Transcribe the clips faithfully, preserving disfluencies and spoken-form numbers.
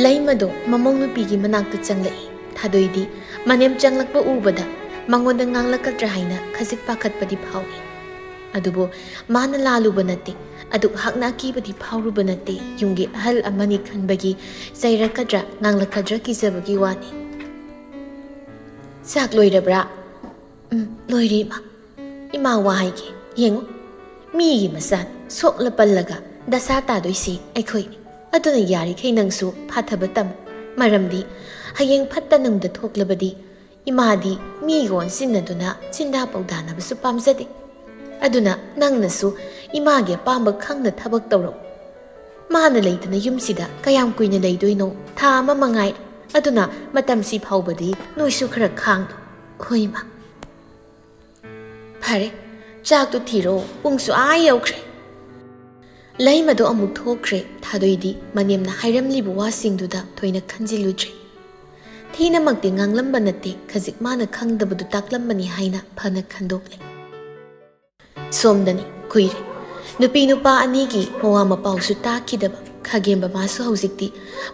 ꯂꯩꯃꯗꯣ ꯃꯃꯧ ꯅꯨꯄꯤꯒꯤ ꯃꯅꯥꯛꯇ ꯆꯪꯂꯛꯏ꯫ ꯊꯥꯗꯣꯏꯗꯤ ꯃꯅꯦꯝ ꯆꯪꯂꯛꯄ ꯎꯕꯗ ꯃꯉꯣꯟꯗ ꯉꯥꯡꯂꯛꯀꯗ꯭ꯔꯥ ꯍꯥꯏꯅ ꯈꯖꯤꯛ ꯄꯥꯈꯠꯄꯗꯤ ꯐꯥꯎꯏ꯫ ꯑꯗꯨꯕꯨ ꯃꯥꯅ ꯂꯥꯜꯂꯨꯕ ꯅꯠꯇꯦ, ꯑꯗꯨꯛ ꯍꯥꯛꯅ ꯑꯀꯤꯕꯗꯤ ꯐꯥꯎꯔꯨꯕ ꯅꯠꯇꯦ꯫ ꯌꯨꯝꯒꯤ ꯑꯍꯜ ꯑꯃꯅꯤ ꯈꯟꯕꯒꯤ ꯆꯩꯔꯛꯀꯗ꯭ꯔꯥ ꯉꯥꯡꯂꯛꯀꯗ꯭ꯔꯥ ꯀꯤꯖꯕꯒꯤ ꯋꯥꯅꯤ꯫ "ꯆꯥꯛ ꯂꯣꯏꯔꯕ꯭ꯔꯥ?" "ꯎꯝ, ꯂꯣꯏꯔꯦ, ꯏꯃꯥ꯫ ꯏꯃꯥ, ꯋꯥ ꯍꯥꯏꯒꯦ, ꯌꯦꯡꯉꯨ, ꯃꯤꯒꯤ ꯃꯆꯥꯅꯤ, ꯁꯣꯛꯂ ꯄꯜꯂꯒ ꯗꯁꯥ ꯇꯥꯗꯣꯏꯁꯤ ꯑꯩꯈꯣꯏꯅꯤ꯫ ꯑꯗꯨꯅ ꯌꯥꯔꯤꯈꯩ ꯅꯪꯁꯨ ꯐꯥꯊꯕ ꯇꯝꯃꯨ꯫ ꯃꯔꯝꯗꯤ ꯍꯌꯦꯡ ꯐꯠꯇ ꯅꯨꯡꯗ ꯊꯣꯛꯂꯕꯗꯤ ꯏꯃꯥꯗꯤ ꯃꯤꯒ ꯑꯣꯟꯁꯤꯟꯅꯗꯨꯅ ꯆꯤꯟꯗꯥ ꯄꯧꯗꯥꯅꯕꯁꯨ ꯄꯥꯝꯖꯗꯦ꯫ ꯑꯗꯨꯅ ꯅꯪꯅꯁꯨ ꯏꯃꯥꯒꯤ ꯑꯄꯥꯝꯕ ꯈꯪꯅ ꯊꯕꯛ ꯇꯧꯔꯛꯎ꯫ ꯃꯥꯅ ꯂꯩꯇꯅ ꯌꯨꯝꯁꯤꯗ ꯀꯌꯥꯝ ꯀꯨꯏꯅ ꯂꯩꯗꯣꯏꯅꯣ? ꯊꯥ ꯑꯃ ꯃꯉꯥꯏ꯫ ꯑꯗꯨꯅ ꯃꯇꯝꯁꯤ ꯐꯥꯎꯕꯗꯤ ꯅꯣꯏꯁꯨ ꯈꯔ ꯈꯥꯡꯉꯨ꯫" "ꯍꯣꯏ, ꯏꯃꯥ꯫" "ꯐꯔꯦ, ꯆꯥꯛꯇꯨ ꯊꯤꯔꯣ, ꯄꯨꯡꯁꯨ ꯑꯥ ꯌꯧꯈ꯭ꯔꯦ꯫" ꯂꯩꯃꯗꯣ ꯑꯃꯨꯛ ꯊꯣꯛꯈ꯭ꯔꯦ꯫ ꯊꯥꯗꯣꯏꯗꯤ ꯃꯅꯦꯝꯅ ꯍꯥꯏꯔꯝꯂꯤꯕ ꯋꯥꯁꯤꯡꯗꯨꯗ ꯊꯣꯏꯅ ꯈꯟꯖꯤꯜꯂꯨꯗ꯭ꯔꯦ꯫ ꯊꯤꯅꯃꯛꯇꯤ ꯉꯥꯡꯂꯝꯕ ꯅꯠꯇꯦ, ꯈꯖꯤꯛ ꯃꯥꯅ ꯈꯪꯗꯕꯗꯨ ꯇꯥꯛꯂꯝꯕꯅꯤ ꯍꯥꯏꯅ ꯐꯅ ꯈꯟꯗꯣꯛꯂꯦ꯫ ꯁꯣꯝꯗꯅꯤ ꯀꯨꯏꯔꯦ꯫ ꯅꯨꯄꯤ ꯅꯨꯄꯥ ꯑꯅꯤꯒꯤ ꯃꯋꯥ ꯃꯄꯥꯎꯁꯨ ꯇꯥꯈꯤꯗꯕ꯫ ꯈꯥꯒꯦꯝꯕ ꯃꯥꯁꯨ ꯍꯧꯖꯤꯛꯇꯤ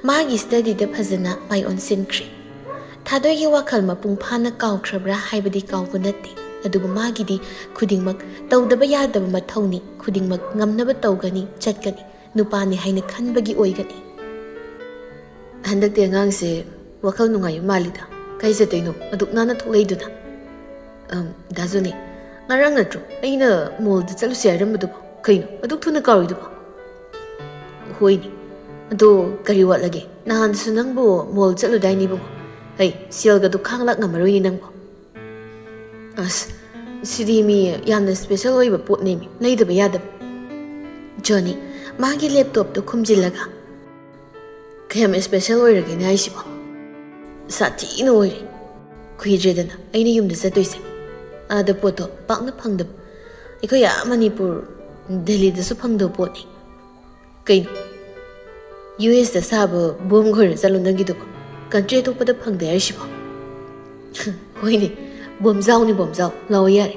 ꯃꯥꯒꯤ ꯁ꯭ꯇꯗꯤꯗ ꯐꯖꯅ ꯃꯥꯏ ꯑꯣꯟꯁꯤꯟꯈ꯭ꯔꯦ꯫ ꯊꯥꯗꯣꯏꯒꯤ ꯋꯥꯈꯜ ꯃꯄꯨꯡ ꯐꯥꯅ ꯀꯥꯎꯈ꯭ꯔꯕ꯭ꯔꯥ ꯍꯥꯏꯕꯗꯤ ꯀꯥꯎꯕ ꯅꯠꯇꯦ, ꯑꯗꯨꯕꯨ ꯃꯥꯒꯤꯗꯤ ꯈꯨꯗꯤꯡꯃꯛ ꯇꯧꯗꯕ ꯌꯥꯗꯕ ꯃꯊꯧꯅꯤ, ꯈꯨꯗꯤꯡꯃꯛ ꯉꯝꯅꯕ ꯇꯧꯒꯅꯤ, ꯆꯠꯀꯅꯤ, ꯅꯨꯄꯥꯅꯤ ꯍꯥꯏꯅ ꯈꯟꯕꯒꯤ ꯑꯣꯏꯒꯅꯤ꯫ "ꯍꯟꯗꯛꯇꯤ ꯑꯉꯥꯡꯁꯦ ꯋꯥꯈꯜ ꯅꯨꯡꯉꯥꯏꯕ ꯃꯥꯜꯂꯤꯗ꯫ ꯀꯥꯏ ꯆꯠꯇꯣꯏꯅꯣ ꯑꯗꯨꯛ ꯅꯥꯟꯅ ꯊꯣꯛꯂꯛꯏꯗꯨꯅ?" "ꯑꯝ, ꯗꯥ ꯖꯣꯅꯤ, ꯉꯔꯥꯡ ꯅꯠꯇ꯭ꯔꯣ ꯑꯩꯅ ꯃꯣꯜꯗ ꯆꯠꯂꯨꯁꯦ ꯍꯥꯏꯔꯝꯕꯗꯨꯕꯣ? ꯀꯩꯅꯣ ꯑꯗꯨꯛ ꯊꯨꯅ ꯀꯥꯎꯔꯤꯗꯨꯕꯣ?" "ꯍꯣꯏꯅꯦ꯫ ꯑꯗꯣ ꯀꯔꯤ ꯋꯥꯠꯂꯒꯦ? ꯅꯍꯥꯟꯁꯨ ꯅꯪꯕꯨ ꯃꯣꯜ ꯆꯠꯂꯨꯗꯥꯏꯅꯦ ꯏꯕꯨꯡꯉꯣ? ꯍꯩ, ꯁꯦꯜꯒꯗꯨ ꯈꯥꯡ ꯂꯥꯛ ꯉꯝꯃꯔꯣꯏꯅꯦ ꯅꯪꯕꯨ꯫" "ꯑꯁ, ꯁꯤꯗꯤ ꯃꯤ ꯌꯥꯝꯅ ꯁ꯭ꯄꯦꯁꯦꯜ ꯑꯣꯏꯕ ꯄꯣꯠꯅꯦꯃꯤ, ꯂꯩꯗꯕ ꯌꯥꯗꯕ꯫" ꯖꯣꯅꯤ ꯃꯥꯒꯤ ꯂꯦꯞꯇꯣꯞꯇꯨ ꯈꯨꯝꯖꯤꯜꯂꯒ, "ꯀꯌꯥꯝ ꯁ꯭ꯄꯦꯁꯦꯜ ꯑꯣꯏꯔꯒꯦꯅꯦ ꯍꯥꯏꯁꯤꯕꯣ?" "ꯁꯥꯊꯤꯅ ꯑꯣꯏꯔꯦ꯫ ꯀꯨꯏꯗ꯭ꯔꯦꯗꯅ ꯑꯩꯅ ꯌꯨꯝꯗ ꯆꯠꯇꯣꯏꯁꯦ꯫ ꯑꯥꯗ ꯄꯣꯠꯇꯣ ꯄꯥꯛꯅ ꯐꯪꯗꯕ꯫ ꯑꯩꯈꯣꯏ ꯑꯥ ꯃꯅꯤꯄꯨꯔ, ꯗꯦꯜꯂꯤꯗꯁꯨ ꯐꯪꯗꯕ ꯄꯣꯠꯅꯤ꯫" "ꯀꯩꯅꯣ? ꯌꯨ ꯑꯦꯁꯇ ꯁꯥꯕ ꯕꯣꯝ ꯈꯣꯏꯔ ꯆꯠꯂꯣ ꯅꯪꯒꯤꯗꯨꯕꯣ? ꯀꯟꯇ꯭ꯔꯤ ꯑꯇꯣꯞꯄꯗ ꯐꯪꯗꯦ ꯍꯥꯏꯔꯤꯁꯤꯕꯣ?" "ꯍꯣꯏꯅꯦ, ꯕꯣꯝꯖꯥꯎꯅꯤ ꯕꯣꯝꯖꯥꯎ꯫ ꯂꯥꯛꯑꯣ ꯌꯥꯔꯦ꯫"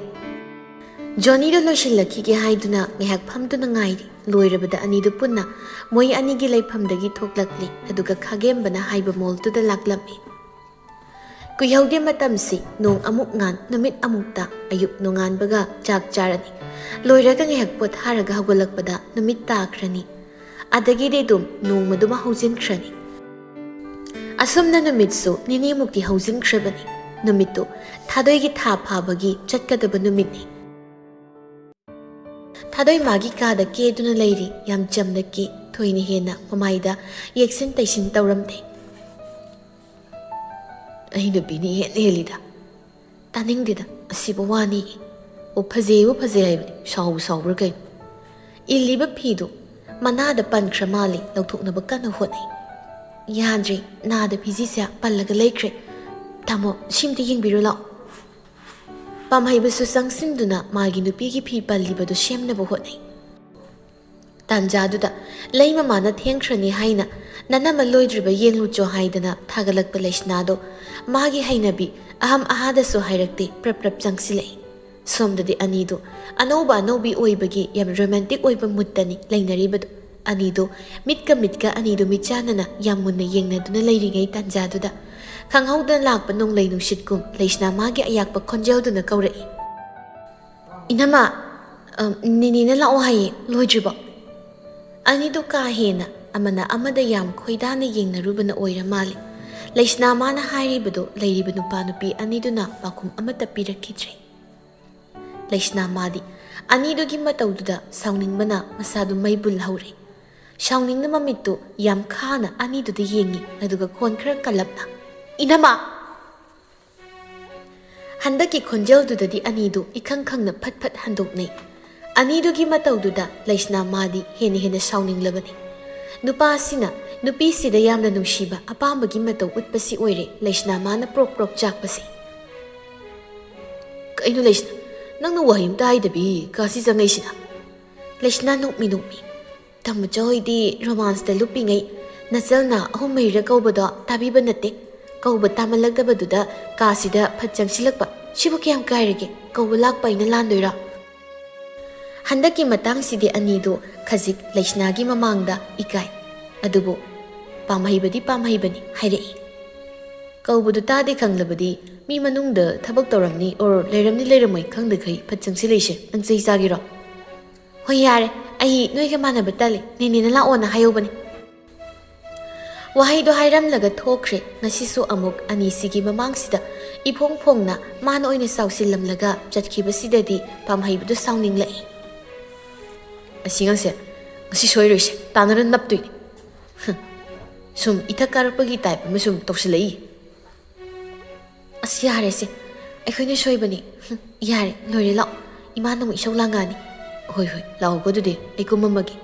ꯖꯣꯅꯤꯗꯣ ꯂꯣꯏꯁꯤꯜꯂꯛꯈꯤꯒꯦ ꯍꯥꯏꯗꯨꯅ ꯉꯥꯏꯍꯥꯛ ꯐꯝꯗꯨꯅ ꯉꯥꯏꯔꯤ꯫ ꯂꯣꯏꯔꯕꯗ ꯑꯅꯤꯗꯨ ꯄꯨꯟꯅ ꯃꯣꯏ ꯑꯅꯤꯒꯤ ꯂꯩꯐꯝꯗꯒꯤ ꯊꯣꯛꯂꯛꯂꯤ, ꯑꯗꯨꯒ ꯈꯥꯒꯦꯝꯕꯅ ꯍꯥꯏꯕ ꯃꯣꯜꯗꯨꯗ ꯂꯥꯛꯂꯝꯃꯤ꯫ ꯀꯨꯏꯍꯧꯗꯦ, ꯃꯇꯝꯁꯤ ꯅꯣꯡ ꯑꯃꯨꯛ ꯉꯥꯟ, ꯅꯨꯃꯤꯠ ꯑꯃꯨꯛ ꯇꯥ꯫ ꯑꯌꯨꯛ ꯅꯣꯡꯉꯥꯟꯕꯒ ꯆꯥꯛ ꯆꯥꯔꯅꯤ꯫ ꯂꯣꯏꯔꯒ ꯉꯥꯏꯍꯥꯛ ꯄꯣꯊꯥꯔꯒ ꯍꯧꯒꯠꯂꯛꯄꯗ ꯅꯨꯃꯤꯠ ꯇꯥꯈ꯭ꯔꯅꯤ꯫ ꯑꯗꯒꯤꯗꯤ ꯑꯗꯨꯝ ꯅꯣꯡꯃꯗꯨꯃ ꯍꯧꯖꯤꯟꯈ꯭ꯔꯅꯤ꯫ ꯑꯁꯨꯝꯅ ꯅꯨꯃꯤꯠꯁꯨ ꯅꯤꯅꯤꯃꯨꯛꯇꯤ ꯍꯧꯖꯤꯟꯈ꯭ꯔꯕꯅꯤ꯫ ꯅꯨꯃꯤꯠꯇꯨ ꯊꯥꯗꯣꯏꯒꯤ ꯊꯥ ꯐꯥꯕꯒꯤ ꯆꯠꯀꯗꯕ ꯅꯨꯃꯤꯠꯅꯤ꯫ ꯊꯥꯗꯣꯏ ꯃꯥꯒꯤ ꯀꯥꯗ ꯀꯦꯗꯨꯅ ꯂꯩꯔꯤ꯫ ꯌꯥꯝ ꯆꯝꯅ ꯀꯦ꯫ ꯊꯣꯏꯅ ꯍꯦꯟꯅ ꯃꯃꯥꯏꯗ ꯌꯦꯛꯁꯤꯟ ꯇꯩꯁꯤꯟ ꯇꯧꯔꯝꯗꯦ꯫ "ꯑꯩ ꯅꯨꯄꯤꯅ ꯏꯍꯦꯟ ꯍꯦꯜꯂꯤꯗ꯫ ꯇꯥꯅꯤꯡꯗꯦꯗ ꯑꯁꯤꯕꯨ ꯋꯥꯅꯤ꯫ ꯑꯣ, ꯐꯖꯩꯕꯨ ꯐꯖꯩ ꯍꯥꯏꯕꯅꯤ, ꯁꯥꯎꯕꯨ ꯁꯥꯎꯕ꯭ꯔꯥ ꯀꯩꯅꯣ?" ꯏꯜꯂꯤꯕ ꯐꯤꯗꯨ ꯃꯅꯥꯗ ꯄꯟꯈ꯭ꯔ ꯃꯥꯜꯂꯤ, ꯂꯧꯊꯣꯛꯅꯕ ꯀꯟꯅ ꯍꯣꯠꯅꯩ꯫ "ꯌꯥꯗ꯭ꯔꯦ, ꯅꯥꯗ ꯐꯤꯖꯤꯁꯦ ꯄꯜꯂꯒ ꯂꯩꯈ꯭ꯔꯦ꯫ ꯇꯥꯃꯣ, ꯁꯤꯝꯇ ꯌꯦꯡꯕꯤꯔꯨ ꯂꯥꯛꯑꯣ꯫" ꯄꯥꯝꯍꯩꯕꯁꯨ ꯆꯪꯁꯤꯟꯗꯨꯅ ꯃꯥꯒꯤ ꯅꯨꯄꯤꯒꯤ ꯐꯤ ꯄꯜꯂꯤꯕꯗꯨ ꯁꯦꯝꯅꯕ ꯍꯣꯠꯅꯩ꯫ ꯇꯥꯟꯖꯥꯗꯨꯗ ꯂꯩ ꯃꯃꯥꯅ ꯊꯦꯡꯈ꯭ꯔꯅꯤ ꯍꯥꯏꯅ ꯅꯅꯝꯃ ꯂꯣꯏꯗ꯭ꯔꯤꯕ ꯌꯦꯡꯂꯨꯆꯣ ꯍꯥꯏꯗꯅ ꯊꯥꯒꯠꯂꯛꯄ ꯂꯩꯁꯅꯥꯗꯣ ꯃꯥꯒꯤ ꯍꯩꯅꯕꯤ ꯑꯍꯝ ꯑꯍꯥꯗꯁꯨ ꯍꯥꯏꯔꯛꯇꯦ, ꯄ꯭ꯔꯞ ꯄ꯭ꯔꯞ ꯆꯪꯁꯤꯜꯂꯛꯏ꯫ ꯁꯣꯝꯗꯗꯤ ꯑꯅꯤꯗꯨ ꯑꯅꯧꯕ ꯑꯅꯧꯕꯤ ꯑꯣꯏꯕꯒꯤ ꯌꯥꯝ ꯔꯣꯃꯥꯟꯇꯤꯛ ꯑꯣꯏꯕ ꯃꯨꯠꯇꯅꯤ ꯂꯩꯅꯔꯤꯕꯗꯨ꯫ ꯑꯅꯤꯗꯨ ꯃꯤꯠꯀ ꯃꯤꯠꯀ ꯑꯅꯤꯗꯨ ꯃꯤꯠꯆꯥꯟꯅꯅ ꯌꯥꯝ ꯃꯨꯟꯅ ꯌꯦꯡꯅꯗꯨꯅ ꯂꯩꯔꯤꯉꯩ ꯇꯥꯟꯖꯥꯗꯨꯗ ꯈꯪꯍꯧꯗꯅ ꯂꯥꯛꯄ ꯅꯣꯡꯂꯩ ꯅꯨꯡꯁꯤꯠꯀꯨꯝ ꯂꯩꯁꯅꯥ ꯃꯥꯒꯤ ꯑꯌꯥꯛꯄ ꯈꯣꯟꯖꯦꯜꯗꯨꯅ ꯀꯧꯔꯛꯏ꯫ "ꯏꯅꯝꯃ, ꯑ, ꯅꯤꯅꯦꯅ ꯂꯥꯛꯑꯣ ꯍꯥꯏꯌꯦ, ꯂꯣꯏꯗ꯭ꯔꯤꯕꯣ?" ꯑꯅꯤꯗꯨ ꯀꯥ ꯍꯦꯟꯅ ꯑꯃꯅ ꯑꯃꯗ ꯌꯥꯝ ꯈꯣꯏꯗꯥꯅ ꯌꯦꯡꯅꯔꯨꯕꯅ ꯑꯣꯏꯔ ꯃꯥꯜꯂꯦ꯫ ꯂꯩꯁꯅꯥ ꯃꯥꯅ ꯍꯥꯏꯔꯤꯕꯗꯨ ꯂꯩꯔꯤꯕ ꯅꯨꯄꯥ ꯅꯨꯄꯤ ꯑꯅꯤꯗꯨꯅ ꯄꯥꯎꯈꯨꯝ ꯑꯃꯠꯇ ꯄꯤꯔꯛꯈꯤꯗ꯭ꯔꯦ꯫ ꯂꯩꯁꯅꯥ ꯃꯥꯗꯤ ꯑꯅꯤꯗꯨꯒꯤ ꯃꯇꯧꯗꯨꯗ ꯁꯥꯎꯅꯤꯡꯕꯅ ꯃꯁꯥꯗꯨ ꯃꯩ ꯕꯨꯜ ꯍꯧꯔꯦ꯫ ꯁꯥꯎꯅꯤꯡꯅ ꯃꯃꯤꯠꯇꯨ ꯌꯥꯝ ꯈꯥꯅ ꯑꯅꯤꯗꯨꯗ ꯌꯦꯡꯉꯤ, ꯑꯗꯨꯒ ꯈꯣꯟ ꯈꯔ ꯀꯜꯂꯞꯅ, "ꯏꯅꯝꯃ!" ꯍꯟꯗꯛꯀꯤ ꯈꯣꯟꯖꯦꯜꯗꯨꯗꯗꯤ ꯑꯅꯤꯗꯨ ꯏꯈꯪ ꯈꯪꯅ ꯐꯠ ꯐꯠ ꯍꯟꯗꯣꯛꯅꯩ꯫ ꯑꯅꯤꯗꯨꯒꯤ ꯃꯇꯧꯗꯨꯗ ꯂꯩꯁꯅꯥ ꯃꯥꯗꯤ ꯍꯦꯟꯅ ꯍꯦꯟꯅ ꯁꯥꯎꯅꯤꯡꯂꯕꯅꯤ꯫ ꯅꯨꯄꯥꯁꯤꯅ ꯅꯨꯄꯤꯁꯤꯗ ꯌꯥꯝꯅ ꯅꯨꯡꯁꯤꯕ ꯑꯄꯥꯝꯕꯒꯤ ꯃꯇꯧ ꯎꯠꯄꯁꯤ ꯑꯣꯏꯔꯦ ꯂꯩꯁꯅꯥ ꯃꯥꯅ ꯄ꯭ꯔꯣꯛ ꯄ꯭ꯔꯣꯛ ꯆꯥꯛꯄꯁꯤ꯫ "ꯀꯩꯅꯣ ꯂꯩꯁꯅꯥ, ꯅꯪꯅ ꯋꯥꯍꯩ ꯑꯝꯇ ꯍꯥꯏꯗꯕꯤ ꯀꯥꯁꯤ ꯆꯪꯉꯛꯏꯁꯤꯅ?" ꯂꯩꯁꯅꯥ ꯅꯣꯛꯃꯤ ꯅꯣꯛꯃꯤ, "ꯇꯥꯃꯣꯆꯧ ꯍꯣꯏꯗꯤ ꯔꯣꯃꯥꯟꯁꯇ ꯂꯨꯞꯄꯤꯉꯩ ꯅꯆꯜꯅ ꯑꯍꯨꯝ ꯃꯔꯤꯔꯛ ꯀꯧꯕꯗꯣ ꯇꯥꯕꯤꯕ ꯅꯠꯇꯦ꯫ ꯀꯧꯕ ꯇꯥꯃꯜꯂꯛꯇꯕꯗꯨꯗ ꯀꯥꯁꯤꯗ ꯐꯠ ꯆꯪꯁꯤꯜꯂꯛꯄ꯫ ꯁꯤꯕꯨ ꯀꯌꯥꯝ ꯀꯥꯏꯔꯒꯦ? ꯀꯧꯕ ꯂꯥꯛꯄ ꯑꯩꯅ ꯂꯥꯟꯗꯣꯏꯔꯥ?" ꯍꯟꯗꯛꯀꯤ ꯃꯇꯥꯡꯁꯤꯗꯤ ꯑꯅꯤꯗꯨ ꯈꯖꯤꯛ ꯂꯩꯁꯅꯥꯒꯤ ꯃꯃꯥꯡꯗ ꯏꯀꯥꯏ꯫ ꯑꯗꯨꯕꯨ ꯄꯥꯝꯍꯩꯕꯗꯤ ꯄꯥꯝꯍꯩꯕꯅꯤ ꯍꯥꯏꯔꯛꯏ꯫ ꯀꯧꯕꯗꯨ ꯇꯥꯗꯦ ꯈꯪꯂꯕꯗꯤ ꯃꯤ ꯃꯅꯨꯡꯗ ꯊꯕꯛ ꯇꯧꯔꯝꯅꯤ ꯑꯣꯔ ꯂꯩꯔꯝꯅꯤ ꯂꯩꯔꯝꯃꯣꯏ ꯈꯪꯗꯈꯩ ꯐꯠ ꯆꯪꯁꯤꯜꯂꯛꯏꯁꯦ ꯅꯪ ꯆꯩ ꯆꯥꯒꯦꯔꯣ? ꯍꯣꯏ ꯌꯥꯔꯦ, ꯑꯩ ꯅꯣꯏꯒ ꯃꯥꯟꯅꯕ ꯇꯜꯂꯤ, ꯅꯦꯅꯦꯅ ꯂꯥꯛꯑꯣꯅ ꯍꯥꯏꯍꯧꯕꯅꯤ꯫ ꯋꯥꯍꯩꯗꯣ ꯍꯥꯏꯔꯝꯂꯒ ꯊꯣꯛꯈ꯭ꯔꯦ꯫ ꯉꯁꯤꯁꯨ ꯑꯃꯨꯛ ꯑꯅꯤꯁꯤꯒꯤ ꯃꯃꯥꯡꯁꯤꯗ ꯏꯐꯣꯡ ꯐꯣꯡꯅ ꯃꯥꯅ ꯑꯣꯏꯅ ꯆꯥꯎꯁꯤꯜꯂꯝꯂꯒ ꯆꯠꯈꯤꯕꯁꯤꯗꯗꯤ ꯄꯥꯝꯍꯩꯕꯗꯨ ꯁꯥꯎꯅꯤꯡꯂꯛꯏ꯫ ꯑꯁꯤꯒꯁꯦ ꯉꯁꯤ ꯁꯣꯏꯔꯣꯏꯁꯦ, ꯇꯥꯟꯅꯔ ꯅꯞꯇꯣꯏꯅꯤ꯫ ꯍꯨꯝ, ꯁꯨꯝ ꯏꯊꯛ ꯀꯥꯔꯛꯄꯒꯤ ꯇꯥꯏꯞ ꯑꯃ ꯁꯨꯝ ꯇꯧꯁꯤꯜꯂꯛꯏ꯫ ꯑꯁ ꯌꯥꯔꯦꯁꯦ, ꯑꯩꯈꯣꯏꯅ ꯁꯣꯏꯕꯅꯤ꯫ ꯍꯨꯝ, ꯌꯥꯔꯦ, ꯂꯣꯏꯔꯦ, ꯂꯥꯛꯑꯣ꯫ ꯏꯃꯥꯅ ꯑꯃꯨꯛ ꯏꯁꯧ ꯂꯥꯡꯉꯛꯑꯅꯤ꯫ ꯍꯣꯏ ꯍꯣꯏ, ꯂꯥꯛꯑꯣꯀꯣ ꯑꯗꯨꯗꯤ, ꯑꯩ ꯀꯨꯝꯃꯝꯃꯒꯦ꯫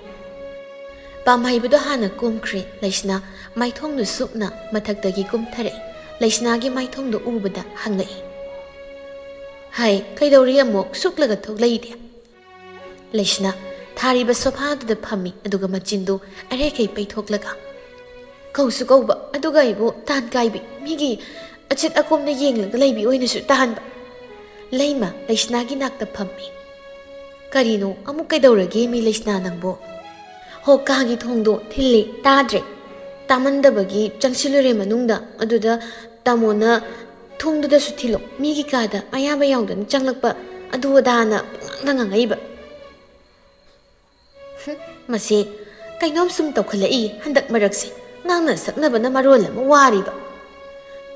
ꯄꯥꯝꯍꯩꯕꯗꯣ ꯍꯥꯟꯅ ꯀꯨꯝꯈ꯭ꯔꯦ꯫ ꯂꯩꯁꯅꯥ ꯃꯥꯏꯊꯣꯡꯗꯨ ꯁꯨꯞꯅ ꯃꯊꯛꯇꯒꯤ ꯀꯨꯝꯊꯔꯛꯏ꯫ ꯂꯩꯁꯅꯥꯒꯤ ꯃꯥꯏꯊꯣꯡꯗꯨ ꯎꯕꯗ ꯍꯪꯂꯛꯏ, "ꯍꯥꯏ, ꯀꯩꯗꯧꯔꯤ ꯑꯃꯨꯛ ꯁꯨꯛꯂꯒ ꯊꯣꯛꯂꯛꯏꯗꯤ?" ꯂꯩꯁꯅꯥ ꯊꯥꯔꯤꯕ ꯁꯣꯐꯥꯗꯨꯗ ꯐꯝꯃꯤ, ꯑꯗꯨꯒ ꯃꯆꯤꯟꯗꯨ ꯑꯔꯦꯈꯩ ꯄꯩꯊꯣꯛꯂꯒ꯫ ꯀꯧꯁꯨ ꯀꯧꯕ, ꯑꯗꯨꯒ ꯑꯩꯕꯨ ꯇꯥꯟ ꯀꯥꯏꯕꯤ, ꯃꯤꯒꯤ ꯑꯆꯤꯠ ꯑꯀꯣꯝꯗ ꯌꯦꯡꯂꯒ ꯂꯩꯕꯤ ꯑꯣꯏꯅꯁꯨ ꯇꯥꯍꯟꯕ꯫ ꯂꯩꯃ ꯂꯩꯁꯅꯥꯒꯤ ꯅꯥꯛꯇ ꯐꯝꯃꯤ꯫ "ꯀꯔꯤꯅꯣ, ꯑꯃꯨꯛ ꯀꯩꯗꯧꯔꯒꯦ ꯃꯤ ꯂꯩꯁꯅꯥ ꯅꯪꯕꯨ?" "ꯍꯣ, ꯀꯥꯒꯤ ꯊꯣꯡꯗꯣ ꯊꯤꯜꯂꯤ, ꯇꯥꯗ꯭ꯔꯦ꯫ ꯇꯥꯃꯟꯗꯕꯒꯤ ꯆꯪꯁꯤꯜꯂꯨꯔꯦ ꯃꯅꯨꯡꯗ, ꯑꯗꯨꯗ ꯇꯥꯃꯣꯅ ꯊꯣꯡꯗꯨꯗꯁꯨ ꯊꯤꯜꯂꯣ, ꯃꯤꯒꯤ ꯀꯥꯗ ꯑꯌꯥꯕ ꯌꯥꯎꯗꯅ ꯆꯪꯂꯛꯄ ꯑꯗꯨ ꯑꯗꯥꯅ ꯄꯨꯡꯉꯥꯡꯗ ꯉꯥꯡꯉꯛꯏꯕ"꯫ ꯍꯨꯝ, ꯃꯁꯤ ꯀꯩꯅꯣꯝ ꯁꯨꯝ ꯇꯧꯈꯠꯂꯛꯏ ꯍꯟꯗꯛ ꯃꯔꯛꯁꯦ, ꯉꯥꯡꯅ ꯁꯛꯅꯕꯅ ꯃꯔꯣꯜ ꯑꯃ ꯋꯥꯔꯤꯕ꯫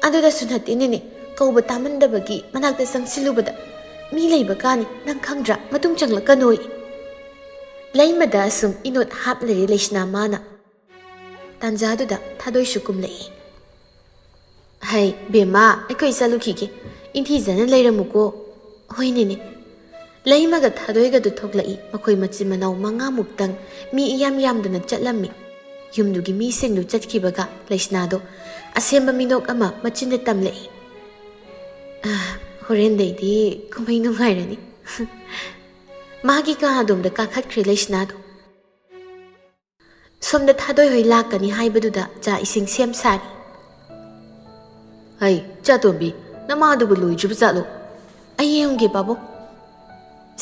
ꯑꯗꯨꯗꯁꯨ ꯅꯠꯇꯦꯅꯦꯅꯦ, ꯀꯧꯕ ꯇꯥꯃꯟꯗꯕꯒꯤ ꯃꯅꯥꯛꯇ ꯆꯪꯁꯤꯜꯂꯨꯕꯗ, "ꯃꯤ ꯂꯩꯕ ꯀꯥꯅꯤ, ꯅꯪ ꯈꯪꯗ꯭ꯔꯥ, ꯃꯇꯨꯡ ꯆꯪꯂꯛꯀꯅꯣꯌꯦ"꯫ ꯂꯩꯃꯗ ꯑꯁꯨꯝ ꯏꯅꯣꯠ ꯍꯥꯞ ꯂꯩꯔꯦ ꯂꯩꯁꯅꯥ ꯃꯥꯅ꯫ ꯇꯥꯟꯖꯥꯗꯨꯗ ꯊꯥꯗꯣꯏꯁꯨ ꯀꯨꯝꯂꯛꯏ꯫ "ꯍꯩ ꯕꯦꯝꯃ, ꯑꯩꯈꯣꯏ ꯆꯠꯂꯨꯈꯤꯒꯦ, ꯏꯪꯊꯤꯖꯅ ꯂꯩꯔꯝꯃꯨꯀꯣ"꯫ "ꯍꯣꯏ ꯅꯦꯅꯦ"꯫ ꯂꯩꯃꯒ ꯊꯥꯗꯣꯏꯒꯗꯨ ꯊꯣꯛꯂꯛꯏ꯫ ꯃꯈꯣꯏ ꯃꯆꯤꯟ ꯃꯅꯥꯎ ꯃꯉꯥꯃꯨꯛꯇꯪ, ꯃꯤ ꯏꯌꯥꯝ ꯌꯥꯝꯗꯅ ꯆꯠꯂꯝꯃꯤ꯫ ꯌꯨꯝꯗꯨꯒꯤ ꯃꯤꯁꯤꯡꯗꯨ ꯆꯠꯈꯤꯕꯒ ꯂꯩꯁꯅꯥꯗꯣ ꯑꯁꯦꯝꯕ ꯃꯤꯅꯣꯛ ꯑꯃ ꯃꯆꯤꯟꯗ ꯇꯝꯂꯛꯏ꯫ "ꯑꯥ, ꯍꯣꯔꯦꯟꯗꯩꯗꯤ ꯀꯨꯝꯍꯩ ꯅꯨꯡꯉꯥꯏꯔꯅꯤ"꯫ ꯃꯥꯒꯤ ꯀꯥ ꯑꯗꯣꯝꯗ ꯀꯥꯈꯠꯈ꯭ꯔꯦ ꯂꯩꯁꯅꯥꯗꯣ꯫ "ꯁꯣꯝꯗ ꯊꯥꯗꯣꯏ ꯍꯣꯏ ꯂꯥꯛꯀꯅꯤ ꯍꯥꯏꯕꯗꯨꯗ ꯆꯥ ꯏꯁꯤꯡ ꯁꯦꯝ ꯁꯥꯔꯤ"꯫ "ꯍꯩ, ꯆꯥꯇꯣꯝꯕꯤ, ꯅꯃꯥꯗꯨꯕꯨ ꯂꯣꯏꯗ꯭ꯔꯤꯕ ꯖꯥꯠꯂꯣ?" "ꯑꯩ ꯌꯦꯡꯉꯨꯒꯦ ꯄꯥꯕꯨꯡ"꯫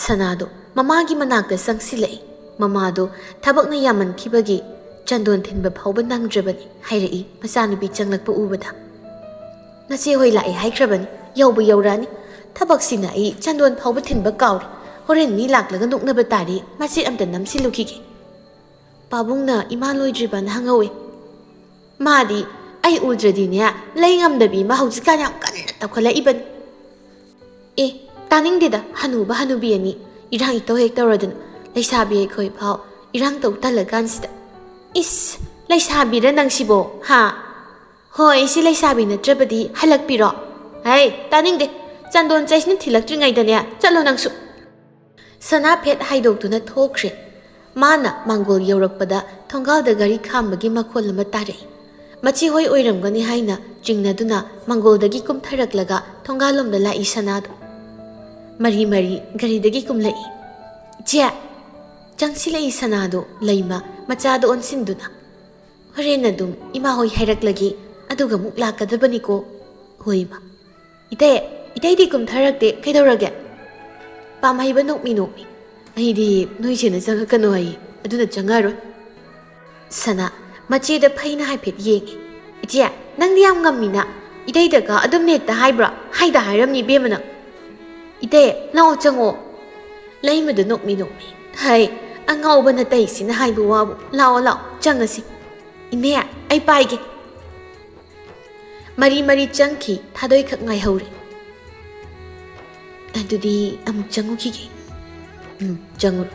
ꯁꯅꯥꯗꯣ ꯃꯃꯥꯒꯤ ꯃꯅꯥꯛꯇ ꯆꯪꯁꯤꯜꯂꯛꯏ꯫ ꯃꯃꯥꯗꯣ ꯊꯕꯛꯅ ꯌꯥꯝꯃꯟꯈꯤꯕꯒꯤ ꯆꯟꯗꯣꯟ ꯊꯤꯟꯕ ꯐꯥꯎꯕ ꯅꯪꯗ꯭ꯔꯕꯅꯤ ꯍꯥꯏꯔꯛꯏ ꯃꯆꯥꯅꯨꯄꯤ ꯆꯪꯂꯛꯄ ꯎꯕꯗ꯫ "ꯅꯆꯦ ꯍꯣꯏ ꯂꯥꯛꯑꯦ ꯍꯥꯏꯈ꯭ꯔꯕꯅꯤ, ꯌꯧꯕ ꯌꯧꯔꯛꯑꯅꯤ꯫ ꯊꯕꯛꯁꯤꯅ ꯑꯩ ꯆꯟꯗꯣꯟ ꯐꯥꯎꯕ ꯊꯤꯟꯕ ꯀꯥꯎꯔꯦ꯫ ꯍꯣꯔꯦꯟ ꯃꯤ ꯂꯥꯛꯂꯒ ꯅꯣꯛꯅꯕ ꯇꯥꯔꯦ, ꯃꯆꯦꯠ ꯑꯝꯇ ꯅꯝꯁꯤꯜꯂꯨꯈꯤꯒꯦ꯫" ꯄꯥꯕꯨꯡꯅ ꯏꯃꯥ ꯂꯣꯏꯗ꯭ꯔꯤꯕꯅ ꯍꯪꯍꯧꯋꯦ꯫ "ꯃꯥꯗꯤ ꯑꯩ ꯎꯗ꯭ꯔꯗꯤꯅꯦ ꯂꯩ ꯉꯝꯗꯕꯤ ꯑꯃ ꯍꯧꯖꯤꯛꯀꯥꯟ ꯌꯥꯝ ꯀꯟꯅ ꯇꯧꯈꯠꯂꯛꯏꯕꯅꯤ꯫" "ꯑꯦ, ꯇꯥꯅꯤꯡꯗꯦꯗ, ꯍꯅꯨꯕ ꯍꯅꯨꯕꯤ ꯑꯅꯤ ꯏꯔꯥꯡ ꯏꯇꯧ ꯍꯦꯛ ꯇꯧꯔꯗꯅ, ꯂꯩꯁꯥꯕꯤ ꯑꯩꯈꯣꯏ ꯐꯥꯎ ꯏꯔꯥꯡ ꯇꯧ ꯇꯜꯂꯀꯥꯟꯁꯤꯗ꯫" "ꯏꯁ, ꯂꯩꯁꯥꯕꯤꯔ ꯅꯪꯁꯤꯕꯣ, ꯍꯥ?" "ꯍꯣꯏ, ꯑꯩꯁꯤ ꯂꯩꯁꯥꯕꯤ ꯅꯠꯇ꯭ꯔꯕꯗꯤ ꯍꯜꯂꯛꯄꯤꯔꯣ?" "ꯍꯩ, ꯇꯥꯅꯤꯡꯗꯦ, ꯆꯟꯗꯣꯟ ꯆꯩꯁꯤꯅ ꯊꯤꯜꯂꯛꯇ꯭ꯔꯤꯉꯩꯗꯅꯦ ꯆꯠꯂꯣ ꯅꯪꯁꯨ꯫" ꯁꯅꯥ ꯐꯦꯠ ꯍꯥꯏꯗꯣꯛꯇꯨꯅ ꯊꯣꯛꯈ꯭ꯔꯦ꯫ ꯃꯥꯅ ꯃꯥꯡꯒꯣꯜ ꯌꯧꯔꯛꯄꯗ ꯊꯣꯡꯒꯥꯜꯗ ꯒꯥꯔꯤ ꯈꯥꯝꯕꯒꯤ ꯃꯈꯣꯜ ꯑꯃ ꯇꯥꯔꯛꯏ꯫ ꯃꯆꯦ ꯍꯣꯏ ꯑꯣꯏꯔꯝꯒꯅꯤ ꯍꯥꯏꯅ ꯆꯤꯡꯅꯗꯨꯅ ꯃꯥꯡꯒꯣꯜꯗꯒꯤ ꯀꯨꯝꯊꯔꯛꯂꯒ ꯊꯣꯡꯒꯥꯜꯂꯣꯝꯗ ꯂꯥꯛꯏ ꯁꯅꯥꯗꯣ꯫ ꯃꯔꯤ ꯃꯔꯤ ꯒꯥꯔꯤꯗꯒꯤ ꯀꯨꯝꯂꯛꯏ꯫ "ꯏꯆꯦ!" ꯆꯪꯁꯤꯜꯂꯛꯏ ꯁꯅꯥꯗꯣ ꯂꯩꯃ ꯃꯆꯥꯗ ꯑꯣꯟꯁꯤꯟꯗꯨꯅ꯫ "ꯍꯣꯔꯦꯟ ꯑꯗꯨꯝ ꯏꯃꯥ ꯍꯣꯏ ꯍꯥꯏꯔꯛꯂꯒꯦ, ꯑꯗꯨꯒ ꯑꯃꯨꯛ ꯂꯥꯛꯀꯗꯕꯅꯤꯀꯣ꯫" "ꯍꯣꯏ ꯏꯃꯥ꯫" "ꯏꯇꯩ, ꯏꯇꯩꯗꯤ ꯀꯨꯝꯊꯔꯛꯇꯦ, ꯀꯩꯗꯧꯔꯒꯦ?" ꯄꯥꯝꯍꯩꯕ ꯅꯣꯛꯃꯤ ꯅꯣꯛꯃꯤ꯫ "ꯑꯩꯗꯤ ꯅꯣꯏ ꯆꯦꯅ ꯆꯪꯉꯛꯀꯅꯨ ꯍꯥꯏꯌꯦ, ꯑꯗꯨꯅ ꯆꯪꯉꯛꯑꯔꯣꯏ꯫" ꯁꯅꯥ ꯃꯆꯦꯗ ꯐꯩꯅ ꯍꯥꯏꯐꯦꯠ ꯌꯦꯡꯉꯤ꯫ "ꯏꯆꯦ, ꯅꯪꯗꯤ ꯌꯥꯝ ꯉꯝꯃꯤꯅ, ꯏꯇꯩꯗꯒ ꯑꯗꯨꯝ ꯍꯦꯛꯇ ꯍꯥꯏꯕ꯭ꯔꯣ? ꯍꯥꯏꯗ ꯍꯥꯏꯔꯝꯅꯤ ꯏꯕꯦꯝꯃ ꯅꯪ꯫" "ꯏꯇꯩ, ꯂꯥꯛꯑꯣ ꯆꯪꯉꯣ꯫" ꯂꯩꯃꯗ ꯅꯣꯛꯃꯤ ꯅꯣꯛꯃꯤ꯫ "ꯍꯩ, ꯑꯉꯥꯎꯕ ꯅꯇꯩꯁꯤꯅ ꯍꯥꯏꯕ ꯋꯥꯕꯨ꯫ ꯂꯥꯛꯑꯣ ꯂꯥꯛꯑꯣ, ꯆꯪꯉꯁꯤ꯫ ꯏꯅꯦ, ꯑꯩ ꯄꯥꯏꯒꯦ꯫" ꯃꯔꯤ ꯃꯔꯤ ꯆꯪꯈꯤ, ꯊꯥꯗꯣꯏꯈꯛ ꯉꯥꯏꯍꯧꯔꯦ꯫ "ꯑꯗꯨꯗꯤ ꯑꯃꯨꯛ ꯆꯪꯉꯨꯈꯤꯒꯦ꯫" "ꯎꯝ, ꯆꯪꯉꯨꯔꯣ꯫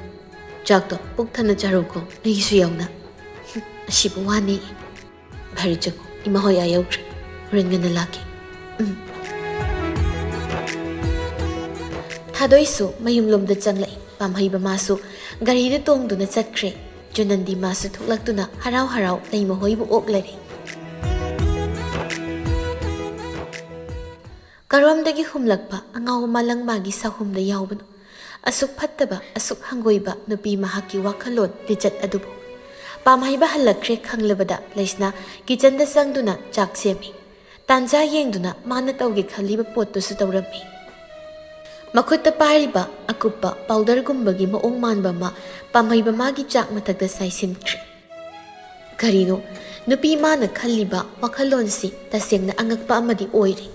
ꯆꯥꯛꯇꯣ ꯄꯨꯛ ꯊꯟꯅ ꯆꯥꯔꯣꯀꯣ, ꯑꯩꯒꯤꯁꯨ ꯌꯥꯎꯅ꯫" "ꯍꯨꯝ, ꯑꯁꯤꯕꯨ ꯋꯥꯅꯤ꯫" "ꯐꯔꯦ, ꯆꯪꯉꯨ, ꯏꯃꯥ ꯍꯣꯏ ꯑꯥ ꯌꯧꯈ꯭ꯔꯦ, ꯍꯣꯔꯦꯟ ꯉꯟꯅ ꯂꯥꯛꯀꯦ꯫" "ꯎꯝ꯫" ꯊꯥꯗꯣꯏꯁꯨ ꯃꯌꯨꯝꯂꯣꯝꯗ ꯆꯪꯂꯛꯏ꯫ ꯄꯥꯝꯍꯩꯕ ꯃꯥꯁꯨ ꯒꯥꯔꯤꯗ ꯇꯣꯡꯗꯨꯅ ꯆꯠꯈ꯭ꯔꯦ꯫ ꯖꯨꯅꯟꯗꯤ ꯃꯥꯁꯨ ꯊꯣꯛꯂꯛꯇꯨꯅ ꯍꯔꯥꯎ ꯍꯔꯥꯎ ꯂꯩꯃꯍꯣꯏꯕꯨ ꯑꯣꯛꯂꯔꯦ꯫ ꯀꯔꯣꯝꯗꯒꯤ ꯍꯨꯝꯂꯛꯄ ꯑꯉꯥꯎꯕ ꯃꯥꯂꯪ ꯃꯥꯒꯤ ꯁꯥꯍꯨꯝꯗ ꯌꯥꯎꯕꯅꯣ? ꯑꯁꯨꯛ ꯐꯠꯇꯕ, ꯑꯁꯨꯛ ꯍꯪꯒꯣꯏꯕ ꯅꯨꯄꯤ ꯃꯍꯥꯛꯀꯤ ꯋꯥꯈꯜꯂꯣꯟ ꯂꯤꯆꯠ ꯑꯗꯨꯕꯨ꯫ ꯄꯥꯝꯍꯩꯕ ꯍꯜꯂꯛꯈ꯭ꯔꯦ ꯈꯪꯂꯕꯗ ꯂꯩꯁꯅꯥ ꯀꯤꯆꯟꯗ ꯆꯪꯗꯨꯅ ꯆꯥꯛ ꯁꯦꯝꯃꯤ꯫ ꯇꯥꯟꯖꯥ ꯌꯦꯡꯗꯨꯅ ꯃꯥꯅ ꯇꯧꯒꯦ ꯈꯜꯂꯤꯕ ꯄꯣꯠꯇꯨꯁꯨ ꯇꯧꯔꯝꯃꯤ꯫ ꯃꯈꯨꯠꯇ ꯄꯥꯏꯔꯤꯕ ꯑꯀꯨꯞꯄ ꯄꯥꯎꯗꯔꯒꯨꯝꯕꯒꯤ ꯃꯑꯣꯡ ꯃꯥꯟꯕ ꯑꯃ ꯄꯥꯝꯍꯩꯕ ꯃꯥꯒꯤ ꯆꯥꯛ ꯃꯊꯛꯇ ꯆꯥꯏꯁꯤꯟꯈ꯭ꯔꯦ꯫ ꯀꯔꯤꯅꯣ, ꯅꯨꯄꯤ ꯃꯥꯅ ꯈꯜꯂꯤꯕ ꯋꯥꯈꯜꯂꯣꯟꯁꯤ ꯇꯁꯦꯡꯅ ꯑꯉꯛꯄ ꯑꯃꯗꯤ ꯑꯣꯏꯔꯦ꯫